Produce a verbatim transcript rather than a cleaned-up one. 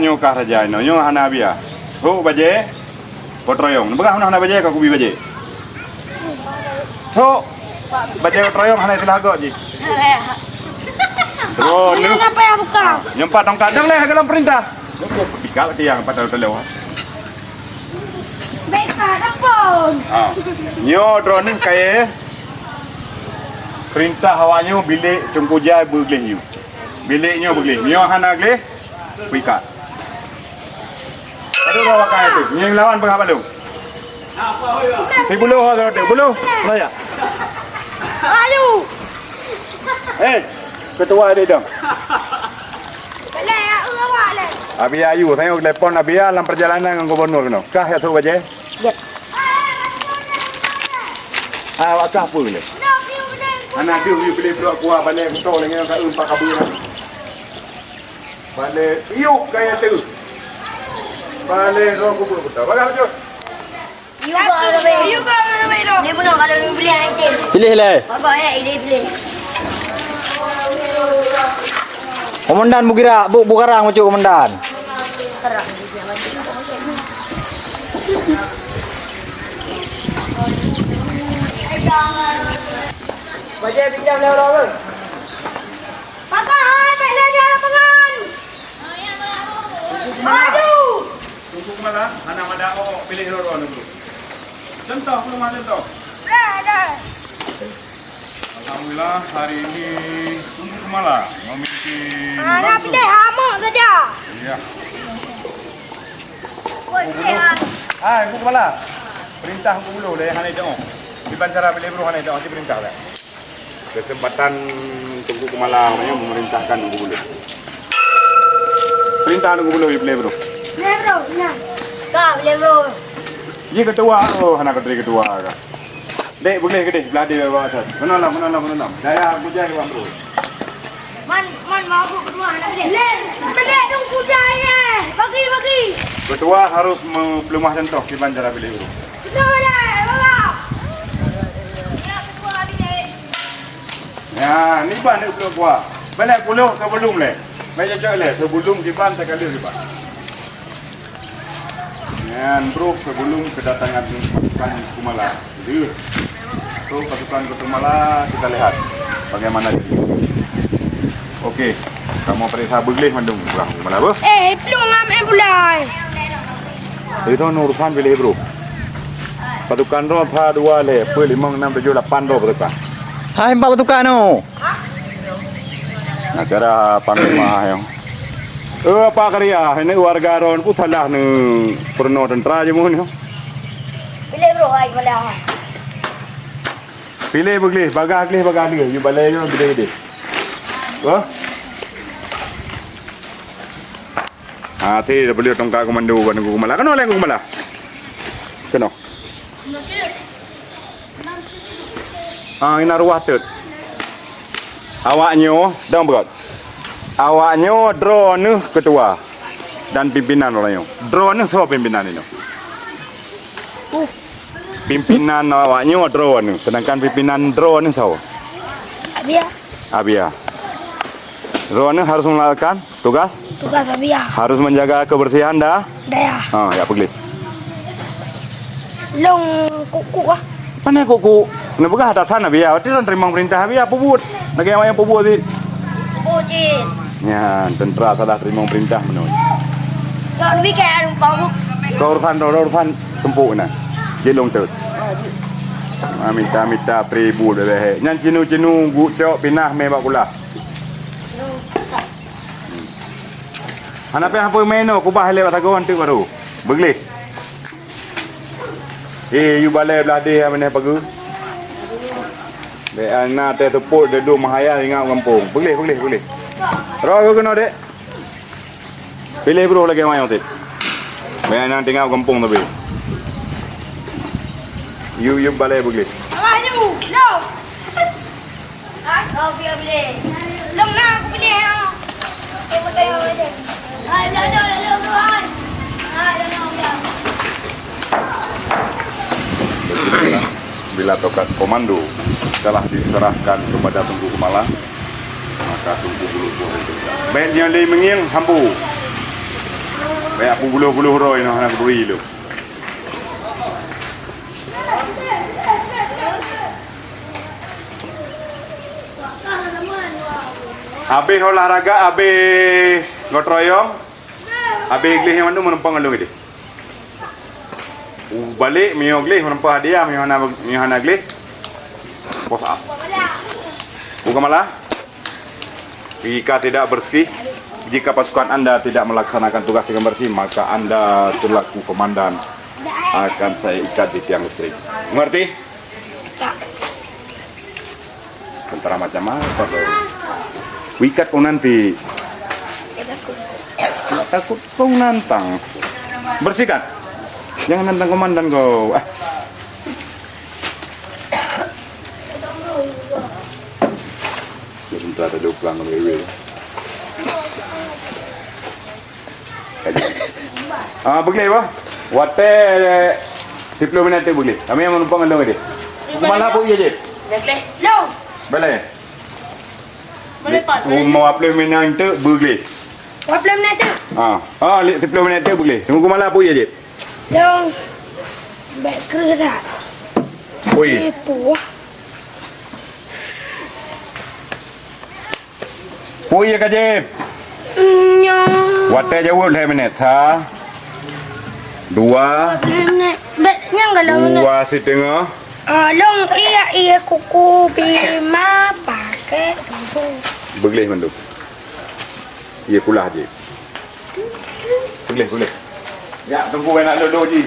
Nyoe kah raja inoe, nyoe hana bia. Hok bajée, gotong royong. Neupeugah meunoe hana bajée, ka kubi bajée. Hok bajée gotong royong hana istilah gob jih. Droeneuh. Nyoe apa yang buka? Nyoe pat tongkat dong leh golom peurintah. Nyoe pih pikat lagée nyang pat teuleumah. Beka dapon. Ha. Nyoe droeneuh kayée peurintah awak nyoe bilék Teungku Jai beugleh nyoe. Bilék nyoe beugleh. Nyoe hana gleh. Kuikat. Aduh, bawa kai tu. Nyang lawan peugah balong. Sibuluh ho tu, buluh. Raya. Aduh. Eh, ketua dia dong. Abi Ayu, saya telepon Abi lam perjalanan dengan gubernur kena. Kah ya tu baje? Jep. Ah, awak kah apa ni? Anak dia boleh pelak kuah balik betul dengan kat empat kabur. Bale iyup kaya tu. Bale roh kubur betul. Bagai betul. Iyup kaya tu. Iyup kaya tu. Dia benar kalau dia boleh aja. Pilih lah. Bagai ya, dia pilih. Komandan Bugira, bu bukarang macam komandan. Baca pinjam lewat orang. Papa, hai, bèk lé di lapangan. Maju. Tunggu malam, hana mada awak pilih loro nunggu. Contoh, perumahan contoh. Dah, dah. Alhamdulillah, hari ini Tungku Kumala memimpin. Hana pilih hamok saja. Iya. Hai, Teungku Kumala. Perintah Teungku Bulu lé hana itoe. Kiban cara pilih bro hana itoe, perintah lé. Kesempatan Teungku Kumala memerintahkan Teungku Bulu. Perintah Teungku Bulu pilih bro. Pilih bro, nah. Ka pilih bro. Ji ketua, oh hana ketua ketua ka. Dek, boleh ke deh? Belah dia bawa asal. Mana lah, mana lah, mana lah. Daya aku jai bang bro. Man, man mau aku ketua nak deh. Leh, beli dong kujai eh. Bagi, bagi. Ketua harus me- peulumah contoh kiban cara pilih guru. Betul lah, bawa. Ya, ketua pilih. Ya, ni ban ni belum kuah. Banyak puluh sebelum leh. Banyak cocok leh sebelum kiban sekali kiban. Nyan bro, sebelum kedatangan pasukan Kumala. Jadi, so pasukan ke Kumala kita lihat bagaimana dia. Oke, kamu periksa begleh mandum orang Kumala beuh. Eh, itu ngam eh bulai. Itu urusan pilih bro. Pasukan roh sa dua leh, pe limong enam tujuh lapan roh pasukan. Hai empat pasukan tu. Nah, cara panglima yang. Eh, apa karya? Ini warga ron pun salah ni pernah tentera je mun. Pilih bro, hai boleh. Pilih begleh, bagah gleh, bagah gleh. You balai you pilih deh. Wah. Ha, ti dah beli tongkat komando ban Teungku Kumala. Kena lain Teungku Kumala. Kena. Ah, ina ruah teut. Awak nyoe dong beugöt. Awak nyoe droeneuh ketua dan pimpinan orang nyoe. Droeneuh soe pimpinan inoe? Pimpinan awak nyoe droeneuh, sedangkan pimpinan droeneuh soe? Abia. Abia. Droeneuh harus melakukan tugas. Tugas Abia. Harus menjaga kebersihan dah. Dayah. Ha, ya peugléh. Long kuk-kuk ah. Pane kuk-kuk? Neupeugah atasan Abia, berarti lôn teurimong peurintah Abia, peubuet. Lagèe awak nyang peubuet cit. Peubuet cit. Nyan, tentera salah teurimong peurintah meunoe. Cok lebih kayak lupa bu. Keu urusan, keu urusan tumpuk na. Jilong teut. Ah, mita-mita pribul bebeh. Nyan cinu-cinu gucok pinah mé bak kulah. Hana payah peumeno kubah lé bak sagoe teuk baru. Beugléh. Eh, yue balai blah deh manah pagu. Dek ana teh tupot duduk mahayal ingat gampông. Beugléh, beugléh, beugléh. Roh keunoe dek. Pilih bro lagèe manyong sit. Banyak nyang tinggal gampông tapi. Yue, yue balai beugléh. Alah, yue. Yue. Kau biar beli. Long lah aku beli ha. Aku pakai yang ada. Hai, dah dah dah dah hai. Hai, dah dah dah. Bila tongkat komando telah diserahkan kepada Teungku Kumala, maka Teungku Bulu pun bèk nyoe lé meungieng hambu. Banyak pun buluh-buluh roh inoe hana keuduri lom. Habéh olahraga, habéh gotong royong, habéh gleh nyan mandum meunumpang ngon lôn idéh. Ubalek meunyoe gleh meurumpok hadiah, meunyoe hana, meunyoe hana gleh, push up. Bukan malah, jika tidak bersih, jika pasukan anda tidak melaksanakan tugas dengan bersih, maka anda selaku komandan akan saya ikat di tiang listrik. Mengerti? Tentara macam apa kau? Wikat kau nanti. Tak takut kau nantang. Bersihkan. Jangan nantang komandan kau. Ah. Sebentar ada pulang wewe. Ah, beugléh bah. Watèe siploh minit teuk beugléh. Kami nyang meunumpang ngon lôn idéh. Keumalak peue ie jép? Beugléh. Lôn. Beulèe. Beulèe pat. Dua ploh minit teuk beugléh. Dua ploh minit teuk. Ah, ah, siploh minit teuk beugléh. Teungku keumalak peue ie jép? Lôn. Bèk kreueh that. Ui. Ipuh. Peue ie ka jép? Nyoe. Watèe jaweueb lhèe minit. Sa. Dua. Lhèe minit. Bèk nyang galak minit. Dua siteungoh. Ah, lôn ie, ie kuku bima pakèk sambung. Beugléh mandum. Ie kulah jép. Beugléh, beugléh. Ya, teungku nak lolo jih.